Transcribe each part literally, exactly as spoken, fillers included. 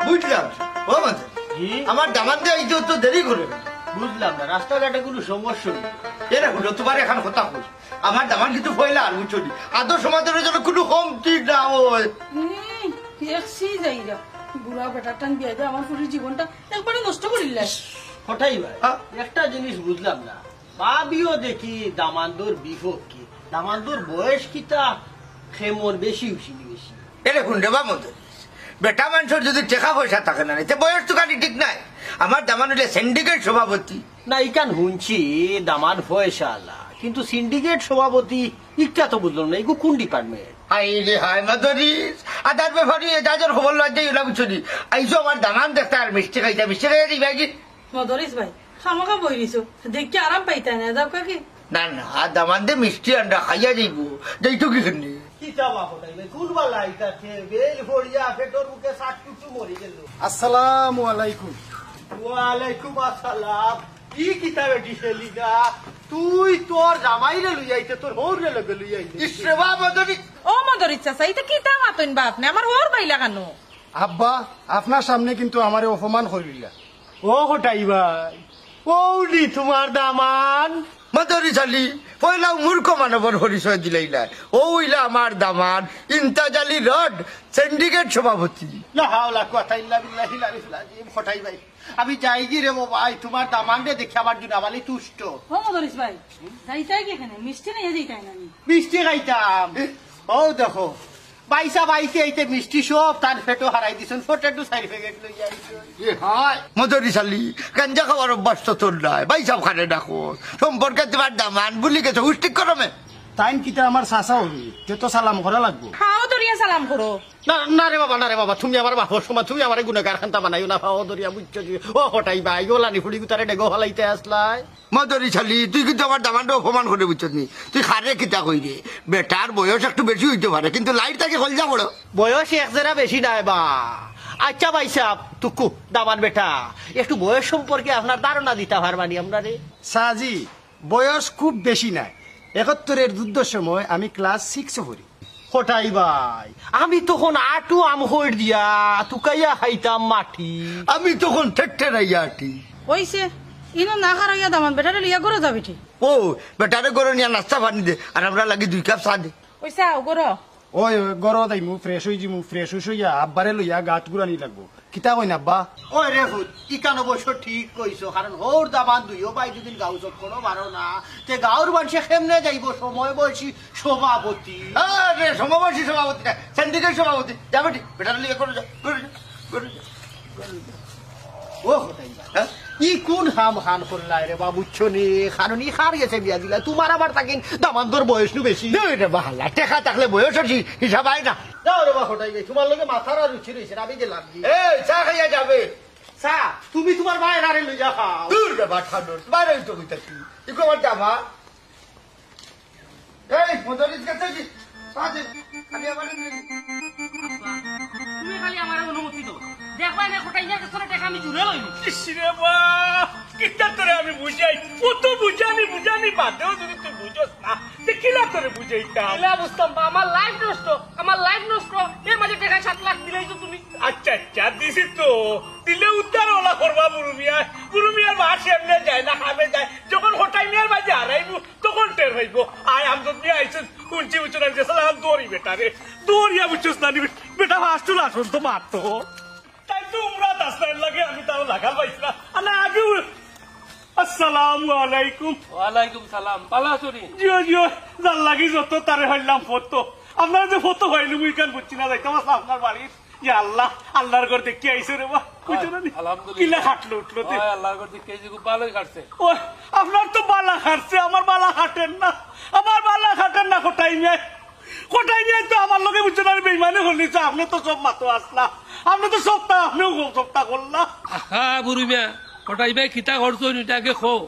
বুঝলাম। ও মাঝে, জি? আমার দামান্দে আইতে তো দেরি করে। বুঝলাম না, রাস্তাঘাটে কোনো সমস্যা নেই। এরে হুনো, তোমার এখন কথা কই। আমার দামান কিন্তু পয়লা আর বুঝছো নি। আদর সমাদরের জন্য কোনো কমতি না হয়। হুম, দেখছি যাইরা। বুড়া বেটার টান বিয়া দিয়ে আমার ফুরির জীবনটা একবারে নষ্ট করিলে। কটাই ভাই, হ্যাঁ? একটা জিনিস বুঝলাম না। ভাবিও দেখি দামান্দর বিপক্ষে। দামান্দর বয়স কিতা, খেমর বেশি উঠি বেশি। এরে হুন রে বা মদরিছ, বেটা মানষর যদি টেকা পয়সা থাকে না, তে বয়স তো খালি ঠিক নাই। আমার দামান হইলে সিন্ডিকেট সভাপতি। না, ইখান হুনছি দামান পয়সাআলা, কিন্তু সিন্ডিকেট সভাপতি ইটা তো বুঝলাম না, ইগু কোন ডিপার্টমেন্ট? হায় রে হায় মদরিছ, আদার ব্যাপারে এ যাজর খবর লওয়া যাই ওলা বুঝছো নি। আইসো আমার দামান দেখতে আর মিষ্টি খাইতে, মিষ্টি খাইয়া দিবা কি? মদরিছ ভাই, খামোখা বই রইছো, দেখি আরাম পাইতা না, যাও কাকি। না না, দামান্দে মিষ্টি আন্ডা খাইয়া যাইবো, যাইতো কি খানি? কিতা বা কটাই ভাই, কোন বালা ইটা খেয়ে বেল ফড়িয়া পেটর মুখে সাত কুচু মরি গেল। আসসালামু আলাইকুম। ওয়ালাইকুম আসসালাম। কি কিতা বেটি ছেলিগা? তুই তোর জামাইরে লইয়া আইতে, তোর হউররে লগে লইয়া আইতে। ইস রে বাবা, যদি ও মদরিছ চাচা, ইতা কিতা মাতইন বা আপনে? আমার হউর বাইলা কেন? আব্বা, আপনার সামনে কিন্তু আমারে অপমান করিলা। ও কটাই ভাই, ও নি তোমার দামান। মদরিছ আলী, পয়লা মূর্খ মানবর পরিচয় দিলাইলা। ও হইলা আমার দামান, ইন্তাজ আলী রড, সিন্ডিকেট সভাপতি। লা হাওলা কুওয়াতা ইল্লা বিল্লাহিল আলিয়্যিল আযীম। কটাই ভাই, আমি যাইগি রে বাবা, এই তোমার দামানরে দেখি আমার জুনাব আলী তুষ্ট। ও মদরিছ ভাই, যাইতায় কি এখানে? মিষ্টি নিয়া যাইতায় না নি? মিষ্টি খাইতাম। ও দেখো, ভাইসাব আইতে আইতে মিষ্টি সব তান পেটো হারাই দিছইন, ফটেটো চাইর প্যাকেট লইয়া আইছইন। এ হায়। মদরিছ আলী, গাঞ্জা খাওয়ার অভ্যাস তো তোর নাই, ভাইসাব খারে ডাকো। সম্পর্কে তোমার দামান ভুলি গেছো, হুশ ঠিক করো মে। তাইন কিতা আমার চাচা অইন, তে তো সালাম করা লাগবো। পাও ধরিয়া সালাম করো। না, না রে বাবা, না রে বাবা, তুমি আমার বাপর সমান, তুমি আমারে গুনাগার খান্তা বানাইও না, পাও ধরিয়া বুঝছো যে, ও কটাই ভাই, ওলানি ফুড়ি গুতারে ডেগো ফালাইতে আসলায়। মদরিছ আলী, তুই কিন্তু আমার দামানরে অপমান করে বুঝছস নি। তুই খারে কিতা কইরে? বেটার বয়স একটু বেশি হইতে পারে, কিন্তু লাইট থাকি কলজা বড়। বয়স এক জেরা বেশি নাই বা। আচ্ছা ভাইসাব, তুকু, দামান বেটা, একটু বয়স সম্পর্কে আপনার ধারণা দিতা পারবা নি আমরারে? চাচি, বয়স খুব বেশি নাই। একাত্তরের যুদ্ধর সময় আমি ক্লাস সিক্সে পড়ি। কটাই ভাই, আমি তখন আটু আম খইর দিয়া তুকাইয়া খাইতাম মাটি। আমি তখন ঠেট্টেরাইয়া আটি। অইছে, ইনো না খারাইয়া দামান বেটারে লইয়া ঘরো যা বেটি। ও, বেটারে ঘরো নিয়া নাস্তা পানি দে, আর আমরার লাগি দুই কাপ চা দে। অইছে, আও ঘরো। ওই, ওই, ঘরো যাইমু, ফ্রেশ অই যিমু, ফ্রেশ অইয়া আব্বারে লইয়া গাট ঘুরানি লাগবো। কিতা কইন আব্বা? ওই রে ফুত, ইখান অবশ্য ঠিক কইছো, কারণ হউর দামান দুইও ভাই দুদিন গাউ চক্করও মারো না, তে গাউর মানষে কেমনে যাইবো সমবয়সী সভাপতি? আরে, সমবয়সী সভাপতি না, সিন্ডিকেট সভাপতি। যা বেটি, বেটারে লইয়া ঘরো যা, ঘরো যা, ঘরো যা, ঘরো যা। ও কটাই ভাই, হ্যাঁ? ই কোন কাম খান করলায় রে বা, বুঝছো নি? কারণ ই কার গেছে বিয়া দিলা, তোমার আবার তাকিন দামান্দর বয়স নু বেশি। দুই রে বাহাল্লা, টেকা থাকলে বয়স অইছে, হিসাব আয় না। যাও রে বা কটাই ভাই, তোমার লগে মাতার আর রুচি রইছে না, আমি গেলাম গি। এই, চা খাইয়া যাবে। চা, তুমি তোমার ভাইরারে লইয়া খাও। দূর রে বা ঠান্ডা, বাইরে তো কইতাছি। ইকো আমার দাবা। এই, মদরিছ গেছে কি? বাজে, খালি আমারে নিয়ে। আব্বা, তুমি খালি আমারে অনুমতি দেও। দেখবায় না, কটাই মিয়ার গেছে টেকা আমি জুড়ে লইমু। ইস রে বা, কিতা তোরে আমি বুঝাই? অত বুঝানি, বুঝানি বাদেও যদি তুই বুঝস না, তে কিলা তোরে বুঝাইতাম? কিলা বুঝতাম বা, আমার লাইফ নষ্ট, আমার লাইফ নষ্ট। এর মাঝে টেকা সাত লাখ দিলাইছো তুমি। আচ্ছা, আচ্ছা, দিছি তো। দিলে উদ্ধার ওলা করবা বুরু মিয়া। বুরু মিয়ার বাস এমনে যায় না, হামে যায়। যখন কটাই মিয়ার বাড়ি হারাইবো, তখন টের পাইবো। আয়, আমজাদ মিয়া আইছস, হুনছি বুঝছো না, গেছলাম দৌড়ি বেটারে। দৌড়িয়া বুঝছস না নি, বেটা ফাস্টুল আসন তো মারতো। তাই তো উমরাত আসলার লাগে, আমি তাও লাগাল পাইছি না। আর না, আগে উ-, আসসালামু আলাইকুম। ওয়ালাইকুম সালাম। ভালা আছো নি? জিও, জিও, যার লাগি যত তারে হইলাম ফটো। আপনার যে ফটো হইল, মুই কান বুঝছি না, যাইতাম আসলে আপনার বাড়ির। ইয়া আল্লাহ, আল্লাহর ঘর দেখি আইছো রে বা। বুঝছো না নি? আলহামদুলিল্লাহ। কিলা খাটলো উঠলো তে? ওই আল্লাহর ঘর দেখি আইছি, খুব ভালোই কাটছে। ও, আপনার তো বালা খাটছে, আমার বালা খাটেন না। আমার বালা খাটেন না, কটাই মিয়া। কটাই মিয়া তো আমার লগে বুঝছো না, বেইমানি করলি তো, আপনি তো সব মাতো আসলা। আপনি তো সবটা, আপনিও সব-, সবটা করলা। আহা, বুরু মিয়া, কটাই ভাই কিতা করছো, এটা আগে কও।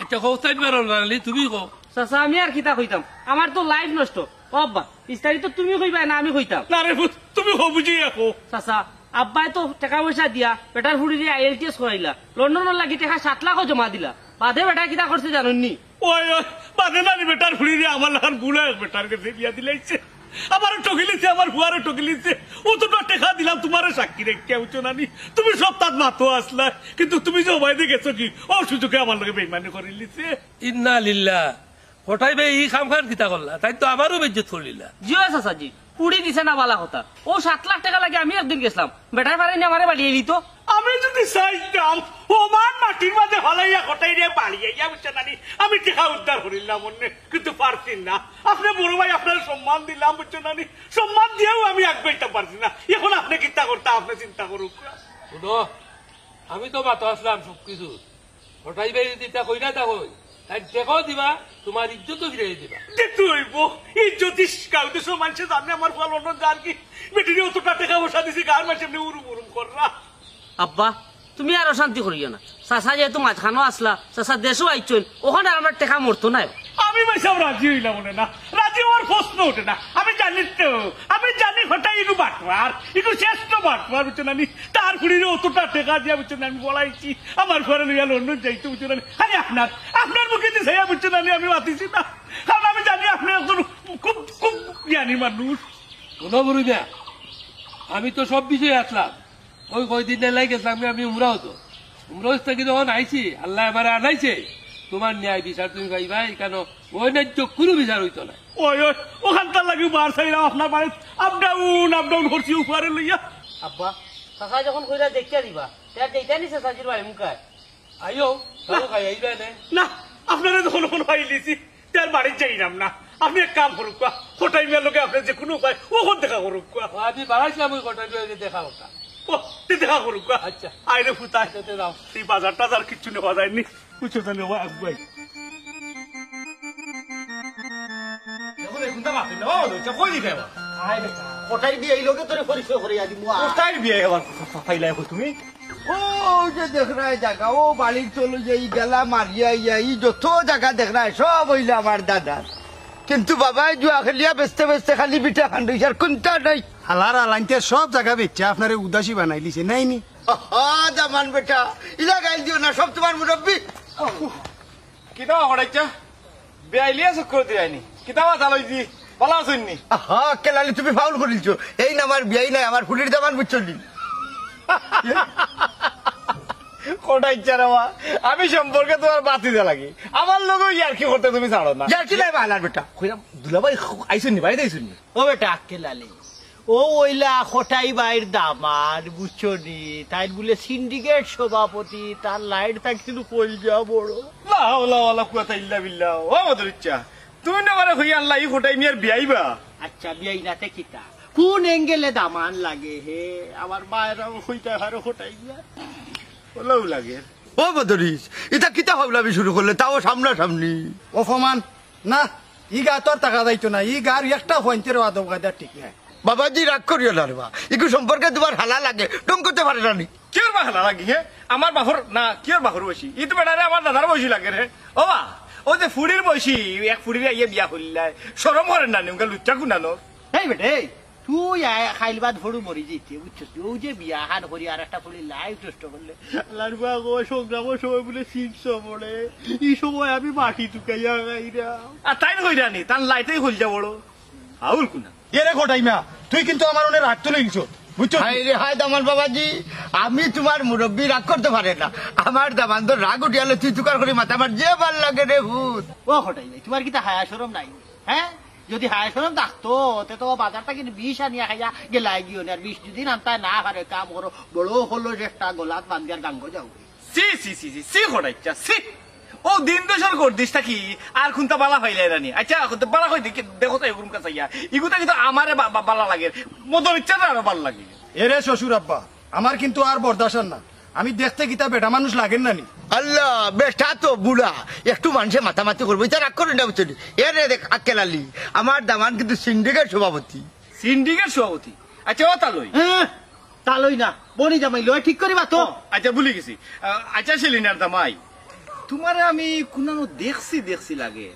আচ্ছা, কও, তাই পারো না, লি, তুমি কও। চাচা, আমি আর কিতা কইতাম? আমার তো লাইফ নষ্ট। ও আব্বা, বিস্তারিত তুমি কইবায় না, আমি কইতাম। না রে পুত, তুমি কও, বুঝি রাখো। চাচা, আব্বায় তো টেকা পয়সা দিয়া বেটার ফুড়িরে আইএলটিএস করাইলা, লন্ডনর লাগি টেকা সাত লাখও জমা দিলা। বাদে বেটায় কিতা করছে জানইন নি? ওই, ওই, বাদে নানি বেটার ফুড়িরে আমার লাখান বুড়া এক বেটার গেছে বিয়া দিলাইছে। আমারে ঠগিলিছে, আমার ফুয়ারে ঠগিলিছে। অতটা টেকা দিলাম তুমারে সাক্ষী রাখিয়া, বুঝছো না নি? তুমি সব তাত মাতো আছলায়, কিন্তু তুমি যে অবায়দি গেছো গি, অউ সুযোগে আমার লগে বেইমানি করিলিছে। ইন্না লিল্লাহ। কটাই ভাই, ই কামখান কিতা করলা? তাইন তো আমারও বেইজ্জত করিলা। জি অয় চাচাজি, ফুড়ি দিছে না বালা কথা। অউ সাত লাখ টেকা লাগি আমি একদিন গেছলাম, বেটায় পারেনি আমারে বাড়িয়ে নিতো। আমি যদি চাইতাম, অউ মান মাটির মাঝে ফালাইয়া কটাইরে বাড়িয়ে ইয়া, বুঝছো না নি? আমি টেকা উদ্ধার করিলাম অনে, কিন্তু পারছি না। আপনে বড় ভাই, আপনারে সম্মান দিলাম, বুঝছো না নি? সম্মান দিয়াও আমি আগাইতাম পারছি না। এখন আপনে কিতা করতা, আপনে চিন্তা করুক্কা। হুনো, আমি তো মাতো আছলাম সব কিছু। কটাই ভাই যদি ইতা কইরা তা কই, তাইন টেকাও দিবা, তুমার ইজ্জতও ফিরাইয়া দিবা। দেখতে অইবো, ইজ্জত ইস, গাঁও দেশর মানষে জানে আমার ফুয়া লন্ডন যার গি, বেটিরে অতটা টেকা পয়সা দিছি, গাঁওর মানষে এমনে উরুম উরুম কররা। আব্বা, তুমি আর অশান্তি করিও না। চাচা যেহেতু মাঝখানো আছলা, চাচা দেশও আইছইন, অখন আর আমার টেকা মরতো নায়। আমি ভাই সাব রাজি অইলাম অনে না, রাজি অওয়ার প্রশ্ন উঠে না। আমি জানি তো, আমি জানি কটাই ইগু বাটপার, ইগু শ্রেষ্ঠ বাটপার, বুঝছো না নি? তার ফুড়িরে অতটা টেকা দিয়া, বুঝছো না, আমি বলাইছি, আমার ফুয়ারে লইয়া লন্ডন যাইতো, বুঝছো না নি? খালি আপনার, আপনার মুখেদি চাইয়া, বুঝছো না নি, আমি মাতিছি না, কারণ আমি জানি আপনে একজন খুব, খুব জ্ঞানী মানুষ। হুনো বুরু মিয়া, আমি তো সব বিষয়ে আছলাম। অউ কয়দিন নাইলে গেছলাম আমি উমরাত। উমরাত থাকি যখন আইছি, আল্লায় আমারে আনাইছে, তুমার ন্যায় বিচার তুমি পাইবায়, কেনে অউ ন্যায্য কুনু বিচার অইতো নায়। ওই, ওই, অখানতার লাগি বার চাইলাম আপনার বাড়িত। Up down, up down করছি অউ ফুয়ারে লইয়া। আব্বা, চাচা যখন কইরা দেখিয়া দিবা, তে আর যাইতায় নি চাচাজির বাড়ি মুখায়? আইও, তাও খাই আইবা নে। না, আপনারে যখন অখন পাইলিছি, তে আর বাড়িত যাইরাম না। আপনে এক কাম করুক্কা, কটাই মিয়ার লগে আপনে যে কুনু উপায় অখন দেখা করুক্কা। ও, আমি বাড়াইছিলাম অউ কটাই মিয়ার লগে দেখা করতাম। ও, তে দেখা করুক্কা। আচ্ছা। আইরে ফুতায়। আচ্ছা, তে যাও। এই বাজার টাজার কিচ্ছু নেওয়া যায়নি। বুঝছো জানি, ও আগুয়াই। দেখো, দেখুন তো বাপরে, ও, তো কই দিতে এবার? আয় বেটা, কটাই বিয়াই লগে তোরে পরিচয় করাইয়া দিমু, আয়। কটাই বিয়াই আবার ফা-, ফা-, ফাইলাই কই তুমি? অউ যে দেখরায় জাগা, অউ বাড়ির তলো যে ই গালা মারিয়া ইয়া, ই যত জাগা দেখরায়, সব অইলো আমার দাদার। কিন্তু বাবায় জুয়া খেলিয়া বেচতে বেচতে খালি ভিটা খান্ডইছে, আর কুন্তা নাই। হালার আলাইন্তে সব জাগা বেচিয়া আপনারে উদাসী বানাইলিছে, নায় নি? আহা, দামান বেটা, ইলা গাইল দিও না, সব তুমার মুরব্বি। কিতা করাইছা? বেআইলিয়া চক্কর দিরায়নি। কিতা বা চালাইছি? বালা আছইন নি? আহা, আক্কেল আলী, তুমি ফাউল করিলছো। এইন আমার বিয়াই নায়, আমার ফুড়ির দামান, বুঝছো নি? কটাইচ্ছা রে বা, আমি সম্পর্কে তুমার বাতিজা লাগি। আমার লগেও ইয়ার্কি করতে তুমি ছাড়ো না। ইয়ার্কি নায় বা হালার বেটা। কইরাম, দুলাভাই আইছইন নি, বাড়িত আইছইন নি? ও বেটা, আক্কেল আলী, অউ অইলা কটাই ভাইর দামান, বুঝছো নি? তাইন বুলে সিন্ডিকেট সভাপতি, তার লাইট থাকি কিন্তু কইলজা বড়। লা হাওলা ওয়ালা কুওয়াতা ইল্লা বিল্লাহ। ও বদরুচ্চা, তুমি না আমারে কইয়া আনলা ই কটাই মিয়ার বিয়াই বা? আচ্ছা, বিয়াই না তে কিতা? কুন অ্যাঙ্গেলে দামান লাগে হে? আমার মায়েরাও কইতা পারে কটাই মিয়া। ওলাও লাগে। ও বদরিস, ইতা কিতা ফাউলামি শুরু করলে, তাও সামনাসামনি? অপমান। না, ই গাত আর থাকা যাইতো না, ই গার একটা পয়েন্টেরও আদব কায়দা ঠিক নাই। বাবাজি, রাগ করিও না রে বা, ইগু সম্পর্কে তুমার হালা লাগে, ঢং করতে পারে না নি। কিওর বা হালা লাগি হে? আমার বাপর না, কিওর বাপর বয়সী? ই তো বেটারে আমার দাদার বয়সী লাগে রে। ও বা, অউ যে ফুড়ির বয়সী, এক ফুড়িরে আইয়া বিয়া করিলায়, শরম করের না নি, উনকা লুচ্চা কুনানো। এই বেটা, এই, তুই আয়, খাইল বাদ ফড়ু মরি যাইতে, বুঝছস? অউ যে বিয়া হান করি আর একটা ফুড়ি লাইফ নষ্ট করলে। আল্লার বা গো, সংগ্রামর সময় বুলে সিট সমরে। ই সময় আমি মাটি তুকাইয়া খাইরাম। আর তাইন কইরা নি, তান লাইটেই কইলজা বড়। আউল কুনা। এরে কটাই মিয়া, তুই কিন্তু আমার অনে রাগ তুলিলিছস, বুঝছস? হায় রে হায়, দামান বাবাজি, আমি তুমার মুরব্বি, রাগ করতে পারে না। আমার দামান্দর রাগ উঠিয়ালে তুই তুকার করি মাত, আমার যে ভালা লাগে রে পুত। ও কটাই ভাই, তুমার কিতা হায়া শরম নাই? হে? যদি হায় শরম থাকতো, তে তো বাজার থাকি বিষ আনিয়া খাইয়া গেলায় গিয়া নে। আর বিষ যদি আনতায় না পারে, কাম করো, বড় হলো যে একটা গলাত বান্ধিয়া গাঙ্গো যাও। ছি, ছি, ছি, ছি, ছি, কটাইচ্ছা, ছি। অউ দিন দশর গর্দিশ থাকি আর কুনতা বালা পাইলায় না নি? আচ্ছা, বালা কই দেখি, দেখো তো এগুর মুখা চাইয়া। ইগু থাকি তো আমারে বা-, বা-, বালা লাগে, বদরুচ্চারে আরো বালা লাগে। এরে শ্বশুর আব্বা, আমার কিন্তু আর বরদাস্ত অর না। আমি দেখতে কিতা বেটা মানুষ লাগের না নি? আল্লাহ, বেটা তো বুড়া, একটু মানষে মাতামাতি করবো, ইতা রাগ করইন না, বুঝছো নি? এরে দেখ, আক্কেল আলী, আমার দামান কিন্তু সিন্ডিকেট সভাপতি। সিন্ডিকেট সভাপতি? আচ্ছা, ও তালই। হ্যাঁ, তালই না, বনি জামাই লয় ঠিক করিবা তো। ও, আচ্ছা, ভুলি গেছি। আহ, আচ্ছা, সেলিনার দামাই, তুমারে আমি কুনানো দেখছি দেখছি লাগে।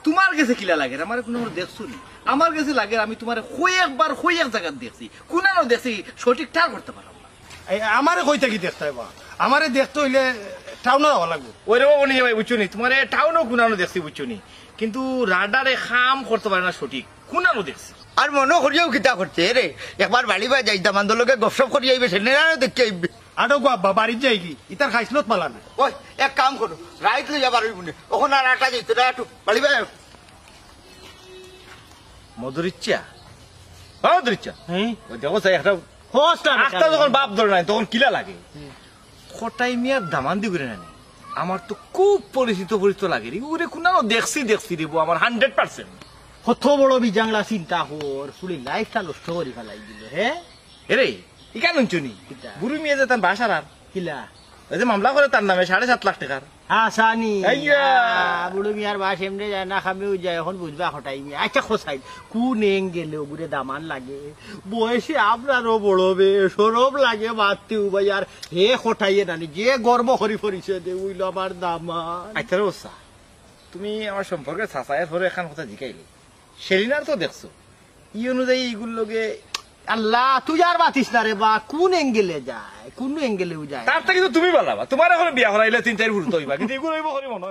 তুমার গেছে কিলা লাগের? আমারে কুনানো দেখছো নি? আমার গেছে লাগের আমি তুমারে কয়েকবার কয়েক জাগাত দেখছি, কুনানো দেখছি সঠিক ঠার করতে পারলাম না। এই, আমারে কই থাকি দেখতায় বা? আমারে দেখতে অইলে টাউনো যাওয়া লাগবো। ওরে বাবা, নিয়ে ভাই, বুঝছো নি? তুমারে টাউনো কুনানো দেখছি, বুঝছো নি? কিন্তু রাডারে কাম করতে পারে না সঠিক, কুনানো দেখছি। আর মনো করিয়াও কিতা করতে রে? একবার বাড়ি বায় যাই, দামান্দর লগে গপসপ করি আইবে, সে নেড়ানো দেখি আইবে। আটো গো আব্বা, বাড়িত যাইগি, ইতার খাইছলত পালা না। ওই, এক কাম করো, রাইত লইয়া বারোই বুনে, অখন আর আটা যাইতো না, আটো, বাড়ি বায়। মধুরিচ্ছা, ও মধুরিচ্ছা, হ্যাঁ? ওই দেখো চাই একটা, হোস না আখতা যখন বাপ ধরে নাই, তখন কিলা লাগে? কটাই মিয়ার দামান্দি করে নানি, আমার তো খুব পরিচিত পরিচিত লাগে রে। ওরে কোনাও দেখছি দেখছি রে বউ, আমার হান্ড্রেড পার্সেন্ট। কত বড় বিজাংলা চিন্তা কর, পুরি লাইফটা নষ্ট করি ফালাই দিল, হে? এরে, ইখান হুনছো নি? কিতা? বুরু মিয়া যে তান বাসার আর। কিলা? ওই যে মামলা করে তার নামে সাড়ে সাত লাখ টাকার। আসানি। আইয়া। আ, বুড়ো মিয়ার বাস এমনে যায় না, খামেও যায়, অখন বুঝবা কটাই মিয়া। আচ্ছা, খোসাই, কোন অ্যাঙ্গেলে ওগুরে দামান লাগে? বয়সে আপনারও বড় বে, শরম লাগে মাততেও ভাই, আর হে কটাইয়ে নানি, যে গর্ব করি পরিচয় দে, উইল আমার দামান। আচ্ছা রে ওস্তা, তুমি আমার সম্পর্কে চাচায়ের পরে একখান কথা জিকাইলে, সেলিনার তো দেখছো, ই অনুযায়ী ইগুর লগে আল্লাহ, তুই আর মাতিস না রে বা, কোন অ্যাঙ্গেলে যায়, কোন অ্যাঙ্গেলেও যায়। তার থেকে তো তুমি বালা বা, তোমার এখন বিয়া করাইলে তিন চার ফুট হইবা, কিন্তু ইগুর হইব করি মনে হয়।